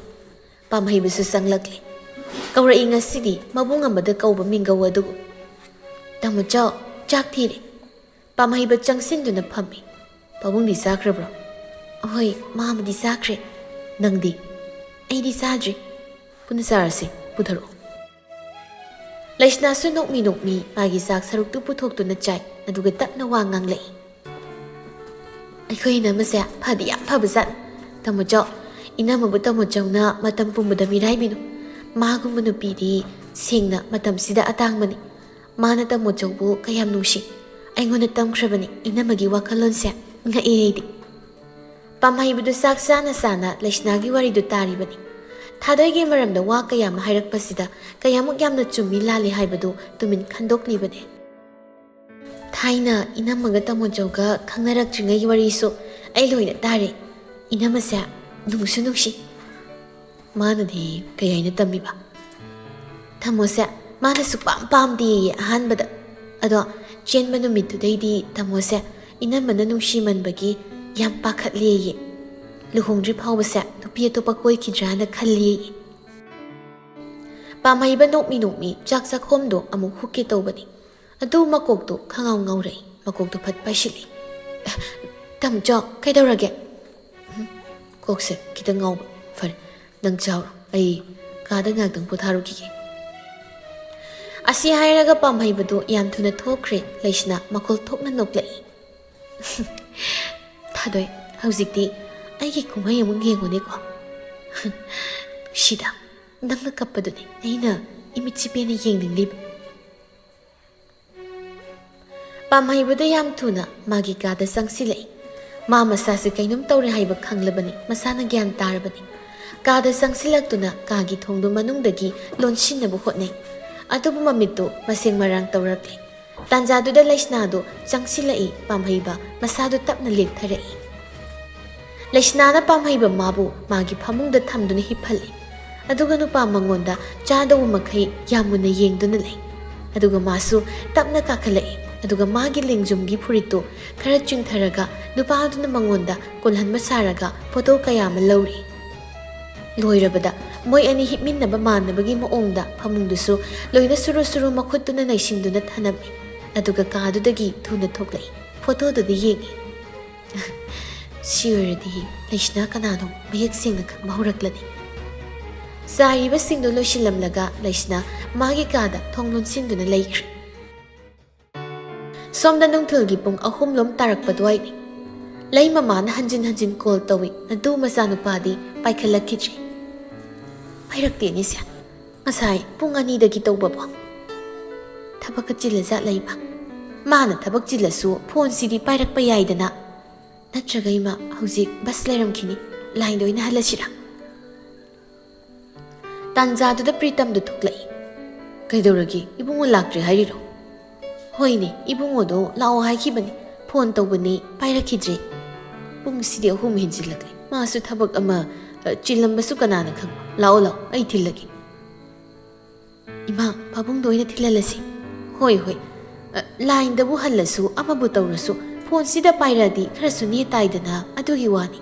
ꯄꯥꯝꯍꯩꯕꯁꯨ ꯆꯪꯂꯛꯂꯦ꯫ ꯀꯧꯔꯛꯏ ꯉꯁꯤꯗꯤ ꯃꯕꯨꯡ ꯑꯃꯗ ꯀꯧꯕ ꯃꯤꯡꯒꯧ ꯑꯗꯨꯕꯨ꯫ "ꯇꯥꯃꯣ ꯆꯥꯎ, ꯆꯥꯛ ꯊꯤꯔꯦ꯫" ꯄꯥꯝꯍꯩꯕ ꯆꯪꯁꯤꯟꯗꯨꯅ ꯐꯝꯃꯤ꯫ "ꯄꯥꯕꯨꯡꯗꯤ ꯆꯥꯈ꯭ꯔꯕ꯭ꯔꯣ?" "ꯑꯍꯣꯏ, ꯃꯥ ꯑꯃꯗꯤ ꯆꯥꯈ꯭ꯔꯦ꯫" "ꯅꯪꯗꯤ?" "ꯑꯩꯗꯤ ꯆꯥꯗ꯭ꯔꯤ꯫" "ꯄꯨꯟꯅ ꯆꯥꯔꯁꯤ, ꯄꯨꯊꯔꯛꯑꯣ꯫" ꯂꯩꯁꯅꯥꯁꯨ ꯅꯣꯛꯃꯤ ꯅꯣꯛꯃꯤ ꯃꯥꯒꯤ ꯆꯥꯛ ꯁꯔꯨꯛꯇꯨ ꯄꯨꯊꯣꯛꯇꯨꯅ ꯆꯥꯏ, ꯑꯗꯨꯒ ꯇꯞꯅ ꯋꯥ ꯉꯥꯡꯂꯛꯏ꯫ "ꯑꯩꯈꯣꯏ ꯏꯅꯝꯃꯁꯦ ꯐꯗꯤ ꯌꯥꯝ ꯐꯕꯖꯥꯠꯅꯤ꯫ ꯇꯥꯃꯣ ꯆꯧ, ꯏꯅꯝꯃꯕꯨ ꯇꯥꯃꯣ ꯆꯧꯅ ꯃꯇꯝ ꯄꯨꯝꯕꯗ ꯃꯤꯔꯥꯏꯕꯤꯅꯨ꯫ ꯃꯥꯒꯨꯝꯕ ꯅꯨꯄꯤꯗꯤ ꯁꯦꯡꯅ ꯃꯇꯝꯁꯤꯗ ꯑꯇꯥꯡꯕꯅꯤ꯫ ꯃꯥꯅ ꯇꯥꯃꯣ ꯆꯧꯕꯨ ꯀꯌꯥꯝ ꯅꯨꯡꯁꯤ, ꯑꯩꯉꯣꯟꯗ ꯇꯝꯈ꯭ꯔꯕꯅꯤ ꯏꯅꯝꯃꯒꯤ ꯋꯥꯈꯜꯂꯣꯟꯁꯦ꯫ ꯉꯛꯑꯦ ꯑꯩꯗꯤ꯫" ꯄꯥꯝꯍꯩꯕꯗꯨ ꯆꯥꯛ ꯆꯥꯅ ꯆꯥꯅ ꯂꯩꯁꯅꯥꯒꯤ ꯋꯥꯔꯤꯗꯨ ꯇꯥꯔꯤꯕꯅꯤ꯫ ꯊꯥꯗꯣꯏꯒꯤ ꯃꯔꯝꯗ ꯋꯥ ꯀꯌꯥ ꯑꯃ ꯍꯥꯏꯔꯛꯄꯁꯤꯗ ꯀꯌꯥꯃꯨꯛ ꯌꯥꯝꯅ ꯆꯨꯝꯃꯤ ꯂꯥꯜꯂꯤ ꯍꯥꯏꯕꯗꯨ ꯇꯨꯃꯤꯟ ꯈꯟꯗꯣꯛꯂꯤꯕꯅꯤ꯫ "ꯊꯥꯏꯅ ꯏꯅꯝꯃꯒ ꯇꯥꯃꯣꯆꯧꯒ ꯈꯪꯅꯔꯛꯇ꯭ꯔꯤꯉꯩꯒꯤ ꯋꯥꯔꯤꯁꯨ ꯑꯩ ꯂꯣꯏꯅ ꯇꯥꯔꯦ꯫ ꯏꯅꯝꯃꯁꯦ ꯅꯨꯡꯁꯨ ꯅꯨꯡꯁꯤ꯫" "ꯃꯥꯅꯗꯤ ꯀꯩ ꯍꯥꯏꯅ ꯇꯝꯃꯤꯕ?" "ꯇꯥꯃꯣꯁꯦ ꯃꯥꯅ ꯁꯨꯛꯄꯥꯝ ꯄꯥꯝꯗꯦꯌꯦ ꯑꯍꯥꯟꯕꯗ꯫ ꯑꯗꯣ ꯆꯦꯟꯕ ꯅꯨꯃꯤꯠꯇꯨꯗꯩꯗꯤ ꯇꯥꯃꯣꯁꯦ ꯏꯅꯝꯃꯅ ꯅꯨꯡꯁꯤꯃꯟꯕꯒꯤ ꯌꯥꯝ ꯄꯥꯈꯠꯂꯦꯌꯦ꯫ ꯂꯨꯍꯣꯡꯗ꯭ꯔꯤ ꯐꯥꯎꯕꯁꯦ ꯅꯨꯄꯤ ꯑꯇꯣꯞꯄ ꯀꯣꯏꯈꯤꯗ꯭ꯔꯥꯅ ꯈꯜꯂꯦꯌꯦ꯫" ꯄꯥꯝꯍꯩꯕ ꯅꯣꯛꯃꯤ ꯅꯣꯛꯃꯤ ꯆꯥꯛ ꯆꯥꯛꯈꯣꯝꯗꯣ ꯑꯃꯨꯛ ꯍꯨꯛꯀꯦ ꯇꯧꯕꯅꯤ꯫ ꯑꯗꯨ ꯃꯀꯣꯛꯇꯣ ꯈꯪꯉꯥꯎ ꯉꯥꯎꯔꯛꯏ꯫ ꯃꯀꯣꯛꯇꯣ ꯐꯠ ꯄꯥꯏꯁꯤꯜꯂꯤ꯫ "ꯇꯥꯃꯣꯆꯧ, ꯀꯩꯗꯧꯔꯒꯦ?" "ꯎꯝ, ꯀꯣꯛꯁꯦ ꯈꯤꯇꯪ ꯉꯥꯎꯕ꯫ ꯐꯔꯦ, ꯅꯪ ꯆꯥꯎꯔꯣ, ꯑꯩ ꯀꯥꯗ ꯉꯥꯏꯍꯥꯛꯇꯪ ꯄꯣꯊꯥꯔꯨꯈꯤꯒꯦ꯫" ꯑꯁꯤ ꯍꯥꯏꯔꯒ ꯄꯥꯝꯍꯩꯕꯗꯨ ꯌꯥꯝ ꯊꯨꯅ ꯊꯣꯛꯈ꯭ꯔꯦ꯫ ꯂꯩꯁꯅꯥ ꯃꯈꯣꯜ ꯊꯣꯛꯅ ꯅꯣꯛꯂꯛꯏ꯫ "ꯊꯥꯗꯣꯏ, ꯍꯧꯖꯤꯛꯇꯤ ꯑꯩꯒꯤ ꯀꯨꯝꯍꯩ ꯑꯃꯨꯛ ꯌꯦꯡꯉꯨꯅꯦꯀꯣ꯫" "ꯅꯨꯡꯁꯤꯗ, ꯅꯪꯅ ꯀꯞꯄꯗꯨꯅꯦ ꯑꯩꯅ ꯏꯃꯤꯠꯁꯤ ꯄꯦꯟꯅ ꯌꯦꯡꯅꯤꯡꯂꯤꯕ꯫" ꯄꯥꯝꯍꯩꯕꯗ ꯌꯥꯝ ꯊꯨꯅ ꯃꯥꯒꯤ ꯀꯥꯗ ꯆꯪꯁꯤꯜꯂꯛꯏ꯫ ꯃꯥ ꯃꯁꯥꯁꯦ ꯀꯩꯅꯣꯝ ꯇꯧꯔꯦ ꯍꯥꯏꯕ ꯈꯪꯂꯕꯅꯤ, ꯃꯁꯥꯅ ꯒ꯭ꯌꯥꯟ ꯇꯥꯔꯕꯅꯤ꯫ ꯀꯥꯗ ꯆꯪꯁꯤꯜꯂꯛꯇꯨꯅ ꯀꯥꯒꯤ ꯊꯣꯡꯗꯨ ꯃꯅꯨꯡꯗꯒꯤ ꯂꯣꯟꯁꯤꯟꯅꯕ ꯍꯣꯠꯅꯩ꯫ ꯑꯗꯨꯕꯨ ꯃꯃꯤꯠꯇꯨ ꯃꯁꯦꯡ ꯃꯔꯥꯡ ꯇꯧꯔꯛꯂꯦ꯫ ꯇꯥꯟꯖꯥꯗꯨꯗ ꯂꯩꯁꯅꯥꯗꯨ ꯆꯪꯁꯤꯜꯂꯛꯏ꯫ ꯄꯥꯝꯍꯩꯕ ꯃꯁꯥꯗꯨ ꯇꯞꯅ ꯂꯦꯛꯊꯔꯛꯏ꯫ ꯂꯩꯁꯅꯥꯅ ꯄꯥꯝꯍꯩꯕ ꯃꯥꯕꯨ ꯃꯥꯒꯤ ꯐꯃꯨꯡꯗ ꯊꯝꯗꯨꯅ ꯍꯤꯞꯍꯜꯂꯤ꯫ ꯑꯗꯨꯒ ꯅꯨꯄꯥ ꯃꯉꯣꯟꯗ ꯆꯥꯗꯧꯕ ꯃꯈꯩ ꯌꯥꯝ ꯃꯨꯟꯅ ꯌꯦꯡꯗꯨꯅ ꯂꯩ꯫ ꯑꯗꯨꯒ ꯃꯥꯁꯨ ꯇꯞꯅ ꯀꯥꯈꯠꯂꯛꯏ꯫ ꯑꯗꯨꯒ ꯃꯥꯒꯤ ꯂꯦꯡꯖꯨꯝꯒꯤ ꯐꯨꯔꯤꯠꯇꯨ ꯈꯔ ꯆꯤꯡꯊꯔꯒ ꯅꯨꯄꯥꯗꯨꯅ ꯃꯉꯣꯟꯗ ꯀꯨꯜꯍꯟꯕ ꯁꯥꯔꯒ ꯐꯣꯇꯣ ꯀꯌꯥ ꯑꯃ ꯂꯧꯔꯤ꯫ ꯂꯣꯏꯔꯕꯗ ꯃꯣꯏ ꯑꯅꯤ ꯍꯤꯞꯃꯤꯟꯅꯕ ꯃꯥꯟꯅꯕꯒꯤ ꯃꯑꯣꯡꯗ ꯐꯃꯨꯡꯗꯨꯁꯨ ꯂꯣꯏꯅ ꯁꯨꯔꯨ ꯁꯨꯔꯨ ꯃꯈꯨꯠꯇꯨꯅ ꯅꯩꯁꯤꯟꯗꯨꯅ ꯊꯅꯝꯃꯤ꯫ ꯑꯗꯨꯒ ꯀꯥꯗꯨꯗꯒꯤ ꯊꯨꯅ ꯊꯣꯛꯂꯛꯏ꯫ ꯐꯣꯇꯣꯗꯨꯗ ꯌꯦꯡꯉꯤ꯫ ꯁꯤ ꯑꯣꯏꯔꯗꯤ ꯂꯩꯁꯅꯥ ꯀꯅꯥꯅꯣ ꯃꯌꯦꯛ ꯁꯦꯡꯅ ꯈꯪꯕ ꯍꯧꯔꯛꯂꯅꯤ꯫ ꯆꯥꯏꯔꯤꯕꯁꯤꯡꯗꯨ ꯂꯣꯏꯁꯤꯜꯂꯝꯂꯒ ꯂꯩꯁꯅꯥ ꯃꯥꯒꯤ ꯀꯥꯗ ꯊꯣꯡ ꯂꯣꯟꯁꯤꯟꯗꯨꯅ ꯂꯩꯈ꯭ꯔꯦ꯫ ꯁꯣꯝꯗ ꯅꯨꯡꯊꯤꯜꯒꯤ ꯄꯨꯡ ꯑꯍꯨꯝ ꯂꯣꯝ ꯇꯥꯔꯛꯄ ꯑꯗꯨꯋꯥꯏꯅꯤ꯫ ꯂꯩ ꯃꯃꯥꯅ ꯍꯟꯖꯤꯟ ꯍꯟꯖꯤꯟ ꯀꯣꯜ ꯇꯧꯏ, ꯑꯗꯨ ꯃꯆꯥꯅꯨꯄꯥꯗꯤ ꯄꯥꯏꯈꯠꯂꯛꯈꯤꯗ꯭ꯔꯦ꯫ ꯄꯥꯏꯔꯛꯇꯦꯅꯦ ꯁꯦ, ꯉꯁꯥꯏ ꯄꯨꯡ ꯑꯅꯤꯗꯒꯤ ꯇꯧꯕꯕꯣ? ꯊꯕꯛꯀ ꯆꯤꯜꯂꯖꯥꯠ ꯂꯩꯕ? ꯃꯥꯅ ꯊꯕꯛ ꯆꯤꯜꯂꯁꯨ ꯐꯣꯟꯁꯤꯗꯤ ꯄꯥꯏꯔꯛꯄ ꯌꯥꯏꯗꯅ꯫ ꯅꯠꯇ꯭ꯔꯒ ꯏꯃꯥ, ꯍꯧꯖꯤꯛ ꯕꯁ ꯂꯩꯔꯝꯈꯤꯅꯤ, ꯂꯥꯏꯟꯗ ꯑꯣꯏꯅ ꯍꯜꯂꯁꯤꯔꯥ? ꯇꯥꯟꯖꯥꯗꯨꯗ ꯄ꯭ꯔꯤꯇꯝꯗꯨ ꯊꯣꯛꯂꯛꯏ꯫ ꯀꯩꯗꯧꯔꯒꯦ, ꯏꯕꯨꯡꯉꯣ ꯂꯥꯛꯇ꯭ꯔꯦ ꯍꯥꯏꯔꯤꯔꯣ? ꯍꯣꯏꯅꯦ, ꯏꯕꯨꯡꯉꯣꯗꯣ ꯂꯥꯛꯑꯣ ꯍꯥꯏꯈꯤꯕꯅꯤ, ꯐꯣꯟ ꯇꯧꯕꯅꯤ, ꯄꯥꯏꯔꯛꯈꯤꯗ꯭ꯔꯦ꯫ ꯄꯨꯡꯁꯤꯗꯤ ꯑꯍꯨꯝ ꯍꯦꯟꯖꯤꯜꯂꯛꯂꯦ꯫ ꯃꯥꯁꯨ ꯊꯕꯛ ꯑꯃ, ꯑ, ꯆꯤꯜꯂꯝꯕꯁꯨ ꯀꯅꯥꯅ ꯈꯪꯕ꯫ ꯂꯥꯛꯑꯣ, ꯂꯥꯛꯑꯣ, ꯑꯩ ꯊꯤꯜꯂꯒꯦ꯫ ꯏꯃꯥ, ꯄꯥꯕꯨꯡꯗ ꯑꯣꯏꯅ ꯊꯤꯜꯍꯜꯂꯁꯤ꯫ ꯍꯣꯏ, ꯍꯣꯏ꯫ ꯑ, ꯂꯥꯏꯟꯗꯕꯨ ꯍꯜꯂꯁꯨ, ꯑꯃꯕꯨ ꯇꯧꯔꯁꯨ, ꯐꯣꯟꯁꯤꯗ ꯄꯥꯏꯔꯛꯑꯗꯤ ꯈꯔꯁꯨ ꯅꯦ ꯇꯥꯏꯗꯅ, ꯑꯗꯨꯒꯤ ꯋꯥꯅꯤ꯫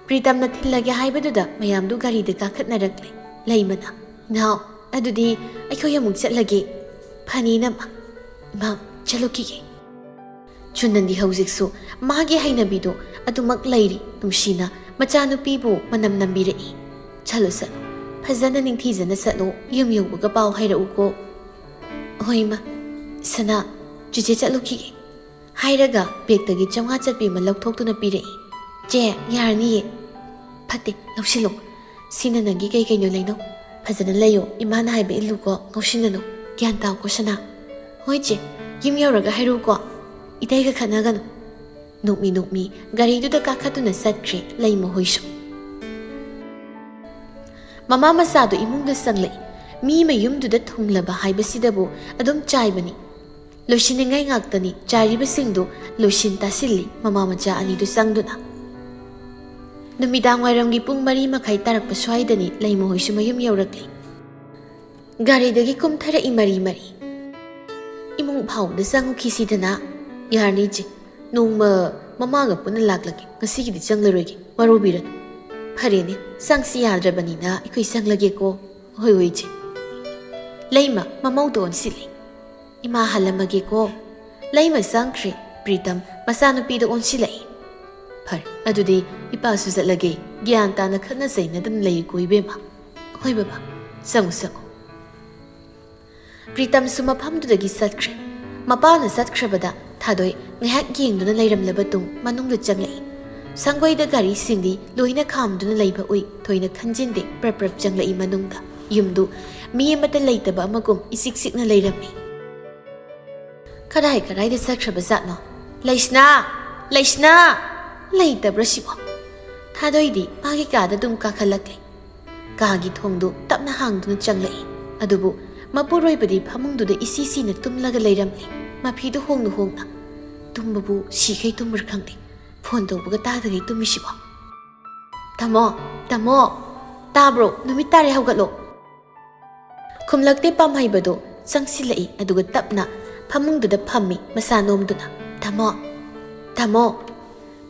ꯄ꯭ꯔꯤꯇꯝꯅ ꯊꯤꯜꯂꯒꯦ ꯍꯥꯏꯕꯗꯨꯗ ꯃꯌꯥꯝꯗꯨ ꯒꯥꯔꯤꯗ ꯀꯥꯈꯠꯅꯔꯛꯂꯦ꯫ ꯂꯩꯃꯅ, "ꯏꯅꯥꯎ, ꯑꯗꯨꯗꯤ ꯑꯩꯈꯣꯏ ꯑꯃꯨꯛ ꯆꯠꯂꯒꯦ꯫ ꯐꯅꯤ ꯏꯅꯝꯃ꯫ ꯏꯃꯥ, ꯆꯠꯂꯨꯈꯤꯒꯦ꯫" ꯆꯨꯅꯟꯗꯤ ꯍꯧꯖꯤꯛꯁꯨ ꯃꯥꯒꯤ ꯍꯩꯅꯕꯤꯗꯣ ꯑꯗꯨꯃꯛ ꯂꯩꯔꯤ꯫ ꯅꯨꯡꯁꯤꯅ ꯃꯆꯥꯅꯨꯄꯤꯕꯨ ꯃꯅꯝ ꯅꯝꯕꯤꯔꯛꯏ꯫ "ꯆꯠꯂꯣ, ꯆꯠꯂꯣ꯫ ꯐꯖꯅ ꯅꯤꯡꯊꯤꯖꯅ ꯆꯠꯂꯣ꯫ ꯌꯨꯝ ꯌꯧꯕꯒ ꯄꯥꯎ ꯍꯥꯏꯔꯛꯎꯀꯣ꯫" "ꯍꯣꯏ, ꯏꯃꯥ꯫ ꯁꯅꯥ, ꯆꯦꯆꯦ ꯆꯠꯂꯨꯈꯤꯒꯦ꯫" ꯍꯥꯏꯔꯒ ꯕꯦꯒꯇꯒꯤ ꯆꯥꯝꯃꯉꯥ ꯆꯠꯄꯤ ꯑꯃ ꯂꯧꯊꯣꯛꯇꯨꯅ ꯄꯤꯔꯛꯏ꯫ "ꯆꯦ, ꯌꯥꯔꯅꯤꯌꯦ꯫" "ꯐꯠꯇꯦ, ꯂꯧꯁꯤꯜꯂꯣ꯫ ꯁꯤꯅ ꯅꯪꯒꯤ ꯀꯩ ꯀꯩꯅꯣ ꯂꯩꯅꯧ꯫ ꯐꯖꯅ ꯂꯩꯌꯣ, ꯏꯃꯥꯅ ꯍꯥꯏꯕ ꯏꯜꯂꯨꯀꯣ, ꯉꯥꯎꯁꯤꯟꯅꯅꯨ꯫ ꯒ꯭ꯌꯥꯟ ꯇꯥꯎꯀꯣ ꯁꯅꯥ꯫" "ꯍꯣꯏ ꯆꯦ, ꯌꯨꯝ ꯌꯧꯔꯒ ꯍꯥꯏꯔꯛꯎꯀꯣ꯫ ꯏꯇꯩꯒ ꯈꯠꯅꯒꯅꯨ꯫" ꯅꯣꯛꯃꯤ ꯅꯣꯛꯃꯤ ꯒꯥꯔꯤꯗꯨꯗ ꯀꯥꯈꯠꯇꯨꯅ ꯆꯠꯈ꯭ꯔꯦ ꯂꯩꯃ ꯍꯣꯏꯁꯨ꯫ ꯃꯃꯥ ꯃꯆꯥꯗꯨ ꯏꯃꯨꯡꯗ ꯆꯪꯂꯛꯏ꯫ ꯃꯤ ꯃꯌꯨꯝꯗꯨꯗ ꯊꯨꯡꯂꯕ ꯍꯥꯏꯕꯁꯤꯗꯕꯨ ꯑꯗꯨꯝ ꯆꯥꯏꯕꯅꯤ꯫ ꯂꯣꯏꯁꯤꯟꯅꯤꯡꯉꯥꯏ ꯉꯥꯛꯇꯅꯤ꯫ ꯆꯥꯏꯔꯤꯕꯁꯤꯡꯗꯨ ꯂꯣꯏꯁꯤꯟ ꯇꯥꯁꯤꯜꯂꯤ ꯃꯃꯥ ꯃꯆꯥ ꯑꯅꯤꯗꯨ ꯆꯪꯗꯨꯅ꯫ ꯅꯨꯃꯤꯗꯥꯡ ꯋꯥꯏꯔꯝꯒꯤ ꯄꯨꯡ ꯃꯔꯤ ꯃꯈꯥꯏ ꯇꯥꯔꯛꯄ ꯁ꯭ꯋꯥꯏꯗꯅꯤ ꯂꯩꯃꯍꯣꯏꯁꯨ ꯃꯌꯨꯝ ꯌꯧꯔꯛꯂꯤ꯫ ꯒꯥꯔꯤꯗꯒꯤ ꯀꯨꯝꯊꯔꯛꯏ ꯃꯔꯤ ꯃꯔꯤ꯫ ꯏꯃꯨꯡ ꯐꯥꯎꯕꯗ ꯆꯪꯉꯨꯈꯤꯁꯤꯗꯅ꯫ "ꯌꯥꯔꯅꯤ ꯏꯆꯦ, ꯅꯣꯡꯃ ꯃꯃꯥꯒ ꯄꯨꯟꯅ ꯂꯥꯛꯂꯒꯦ, ꯉꯁꯤꯒꯤꯗꯤ ꯆꯪꯂꯔꯣꯏꯒꯦ, ꯋꯥꯔꯧꯕꯤꯔꯅꯨ꯫ ꯐꯔꯦꯅꯦ, ꯆꯪꯁꯤ ꯌꯥꯗ꯭ꯔꯕꯅꯤꯅ ꯑꯩꯈꯣꯏ ꯆꯪꯂꯒꯦꯀꯣ꯫ ꯍꯣꯏ ꯍꯣꯏ ꯏꯆꯦ꯫" ꯂꯩꯃ ꯃꯃꯧꯗ ꯑꯣꯟꯁꯤꯜꯂꯤ꯫ "ꯏꯃꯥ ꯍꯜꯂꯝꯃꯒꯦꯀꯣ꯫" ꯂꯩꯃ ꯆꯪꯈ꯭ꯔꯦ꯫ ꯄ꯭ꯔꯤꯇꯝ ꯃꯆꯥꯅꯨꯄꯤꯗ ꯑꯣꯟꯁꯤꯜꯂꯛꯏ꯫ "ꯐꯔꯦ, ꯑꯗꯨꯗꯤ ꯏꯄꯥꯁꯨ ꯆꯠꯂꯒꯦ꯫ ꯒ꯭ꯌꯥꯟ ꯇꯥꯅ ꯈꯠꯅ ꯆꯩꯅꯗꯅ ꯂꯩꯀꯣ ꯏꯕꯦꯝꯃ꯫" "ꯍꯣꯏ ꯕꯕꯥ, ꯆꯪꯉꯨ ꯆꯪꯉꯨ꯫" ꯄ꯭ꯔꯤꯇꯝꯁꯨ ꯃꯐꯝꯗꯨꯗꯒꯤ ꯆꯠꯈ꯭ꯔꯦ꯫ ꯃꯄꯥꯅ ꯆꯠꯈ꯭ꯔꯕꯗ ꯊꯥꯗꯣꯏ ꯉꯥꯏꯍꯥꯛ ꯌꯦꯡꯗꯨꯅ ꯂꯩꯔꯝꯂꯕ ꯇꯨꯡ ꯃꯅꯨꯡꯗ ꯆꯪꯂꯛꯏ꯫ ꯁꯪꯒꯣꯏꯗ ꯒꯥꯔꯤꯁꯤꯡꯗꯤ ꯂꯣꯏꯅ ꯈꯥꯝꯗꯨꯅ ꯂꯩꯕ ꯎꯏ꯫ ꯊꯣꯏꯅ ꯈꯟꯖꯤꯟꯗꯦ, ꯄ꯭ꯔꯞ ꯄ꯭ꯔꯞ ꯆꯪꯂꯛꯏ ꯃꯅꯨꯡꯗ꯫ ꯌꯨꯝꯗꯨ ꯃꯤ ꯑꯃꯠꯇ ꯂꯩꯇꯕ ꯑꯃꯒꯨꯝ ꯏꯆꯤꯛ ꯆꯤꯛꯅ ꯂꯩꯔꯝꯃꯤ꯫ "ꯀꯗꯥꯏ ꯀꯗꯥꯏꯗ ꯆꯠꯈ꯭ꯔꯕ ꯖꯥꯠꯅꯣ? ꯂꯩꯁꯅꯥ! ꯂꯩꯁꯅꯥ! ꯂꯩꯇꯕ꯭ꯔꯥ ꯁꯤꯕꯣ?" ꯊꯥꯗꯣꯏꯗꯤ ꯃꯥꯒꯤ ꯀꯥꯗ ꯑꯗꯨꯝ ꯀꯥꯈꯠꯂꯛꯂꯦ꯫ ꯀꯥꯒꯤ ꯊꯣꯡꯗꯨ ꯇꯞꯅ ꯍꯥꯡꯗꯨꯅ ꯆꯪꯂꯛꯏ꯫ ꯑꯗꯨꯕꯨ ꯃꯄꯨꯔꯣꯏꯕꯗꯤ ꯐꯃꯨꯡꯗꯨꯗ ꯏꯁꯤ ꯁꯤꯅ ꯇꯨꯝꯂꯒ ꯂꯩꯔꯝꯂꯤ꯫ ꯃꯐꯤꯗꯨ ꯍꯣꯡꯅ ꯍꯣꯡꯅ꯫ "ꯇꯨꯝꯕꯕꯨ ꯁꯤꯈꯩ ꯇꯨꯝꯕ꯭ꯔꯥ ꯈꯪꯗꯦ꯫ ꯐꯣꯟ ꯇꯧꯕꯒ ꯇꯥꯗꯈꯩ ꯇꯨꯝꯃꯤꯁꯤꯕꯣ?" "ꯇꯥꯃꯣ! ꯇꯥꯃꯣ! ꯇꯥꯕ꯭ꯔꯣ? ꯅꯨꯃꯤꯠ ꯇꯥꯔꯦ, ꯍꯧꯒꯠꯂꯣ!" ꯈꯨꯝꯂꯛꯇꯦ꯫ ꯄꯥꯝꯍꯩꯕꯗꯨ ꯆꯪꯁꯤꯜꯂꯛꯏ, ꯑꯗꯨꯒ ꯇꯞꯅ ꯐꯃꯨꯡꯗꯨꯗ ꯐꯝꯃꯤ ꯃꯁꯥ ꯅꯣꯝꯗꯨꯅ꯫ "ꯇꯥꯃꯣ! ꯇꯥꯃꯣ!"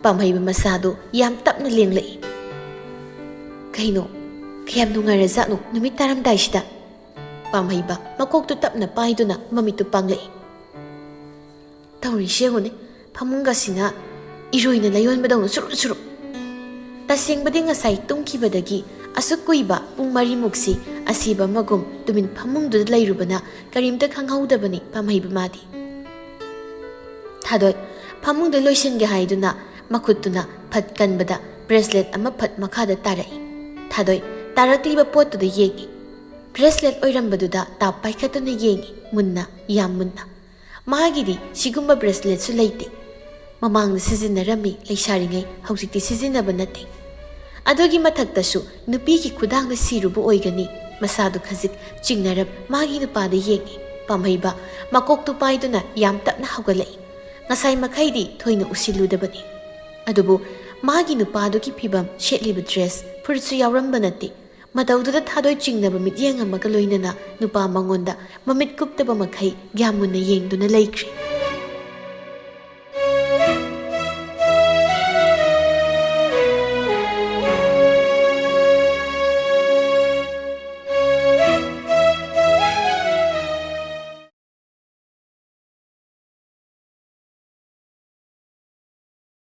ꯄꯥꯝꯍꯩꯕ ꯃꯁꯥꯗꯨ ꯌꯥꯝ ꯇꯞꯅ ꯂꯦꯡꯂꯛꯏ꯫ "ꯀꯩꯅꯣ? ꯀꯌꯥꯝ ꯅꯨꯡꯉꯥꯏꯔꯖꯥꯠꯅꯣ ꯅꯨꯃꯤꯠ ꯇꯥꯔꯝꯗꯥꯏꯁꯤꯗ?" ꯄꯥꯝꯍꯩꯕ ꯃꯀꯣꯛꯇꯨ ꯇꯞꯅ ꯄꯥꯏꯗꯨꯅ ꯃꯃꯤꯠꯇꯨ ꯄꯥꯡꯂꯛꯏ꯫ "ꯇꯧꯔꯤꯁꯦ ꯌꯦꯡꯉꯨꯅꯦ, ꯐꯃꯨꯡꯒꯁꯤꯅ ꯏꯔꯣꯏꯅ ꯂꯥꯌꯣꯟꯕꯗꯧꯅ ꯁꯨꯔꯨꯞ ꯁꯨꯔꯨꯞ꯫" ꯇꯁꯦꯡꯕꯗꯤ ꯉꯁꯥꯏ ꯇꯨꯝꯈꯤꯕꯗꯒꯤ ꯑꯁꯨꯛ ꯀꯨꯏꯕ ꯄꯨꯡ ꯃꯔꯤꯃꯨꯛꯁꯤ ꯑꯁꯤꯕ ꯑꯃꯒꯨꯝ ꯇꯨꯃꯤꯟ ꯐꯃꯨꯡꯗꯨꯗ ꯂꯩꯔꯨꯕꯅ ꯀꯔꯤꯝꯇ ꯈꯪꯍꯧꯗꯕꯅꯤ ꯄꯥꯝꯍꯩꯕ ꯃꯥꯗꯤ꯫ ꯊꯥꯗꯣꯏ ꯐꯃꯨꯡꯗ ꯂꯣꯏꯁꯤꯟꯒꯦ ꯍꯥꯏꯗꯨꯅ ꯃꯈꯨꯠꯇꯨꯅ ꯐꯠ ꯀꯟꯕꯗ ꯕ꯭ꯔꯦꯁꯂꯦꯠ ꯑꯃ ꯐꯠ ꯃꯈꯥꯗ ꯇꯥꯔꯛꯏ꯫ ꯊꯥꯗꯣꯏ ꯇꯥꯔꯛꯂꯤꯕ ꯄꯣꯠꯇꯨꯗ ꯌꯦꯡꯏ꯫ ꯕ꯭ꯔꯦꯁꯂꯦꯠ ꯑꯣꯏꯔꯝꯕꯗꯨꯗ ꯇꯥꯞ ꯄꯥꯏꯈꯠꯇꯨꯅ ꯌꯦꯡꯏ, ꯃꯨꯟꯅ, ꯌꯥꯝ ꯃꯨꯟꯅ꯫ ꯃꯥꯒꯤꯗꯤ ꯁꯤꯒꯨꯝꯕ ꯕ꯭ꯔꯦꯁꯂꯦꯠꯁꯨ ꯂꯩꯇꯦ꯫ ꯃꯃꯥꯡꯗ ꯁꯤꯖꯤꯟꯅꯔꯝꯃꯤ ꯂꯩꯁꯥꯔꯤꯉꯩ, ꯍꯧꯖꯤꯛꯇꯤ ꯁꯤꯖꯤꯟꯅꯕ ꯅꯠꯇꯦ꯫ ꯑꯗꯨꯒꯤ ꯃꯊꯛꯇꯁꯨ ꯅꯨꯄꯤꯒꯤ ꯈꯨꯗꯥꯡꯗ ꯁꯤꯔꯨꯕ ꯑꯣꯏꯒꯅꯤ, ꯃꯁꯥꯗꯨ ꯈꯖꯤꯛ ꯆꯤꯡꯅꯔꯞ ꯃꯥꯒꯤ ꯅꯨꯄꯥꯗ ꯌꯦꯡꯏ꯫ ꯄꯥꯝꯍꯩꯕ ꯃꯀꯣꯛꯇꯨ ꯄꯥꯏꯗꯨꯅ ꯌꯥꯝ ꯇꯞꯅ ꯍꯧꯒꯠꯂꯛꯏ꯫ ꯉꯁꯥꯏ ꯃꯈꯩꯗꯤ ꯊꯣꯏꯅ ꯎꯁꯤꯜꯂꯨꯗꯕꯅꯤ꯫ ꯑꯗꯨꯕꯨ ꯃꯥꯒꯤ ꯅꯨꯄꯥꯗꯨꯒꯤ ꯐꯤꯕꯝ, ꯁꯦꯠꯂꯤꯕ ꯗ꯭ꯔꯦꯁ, ꯐꯨꯔꯤꯠꯁꯨ ꯌꯥꯎꯔꯝꯕ ꯅꯠꯇꯦ꯫ ꯃꯇꯧꯗꯨꯗ ꯊꯥꯗꯣꯏ ꯆꯤꯡꯅꯕ ꯃꯤꯠꯌꯦꯡ ꯑꯃꯒ ꯂꯣꯏꯅꯅ ꯅꯨꯄꯥ ꯃꯉꯣꯟꯗ ꯃꯃꯤꯠ ꯀꯨꯞꯇꯕ ꯃꯈꯩ ꯒ꯭ꯌꯥꯟ ꯃꯨꯟꯅ ꯌꯦꯡꯗꯨꯅ ꯂꯩꯈ꯭ꯔꯦ꯫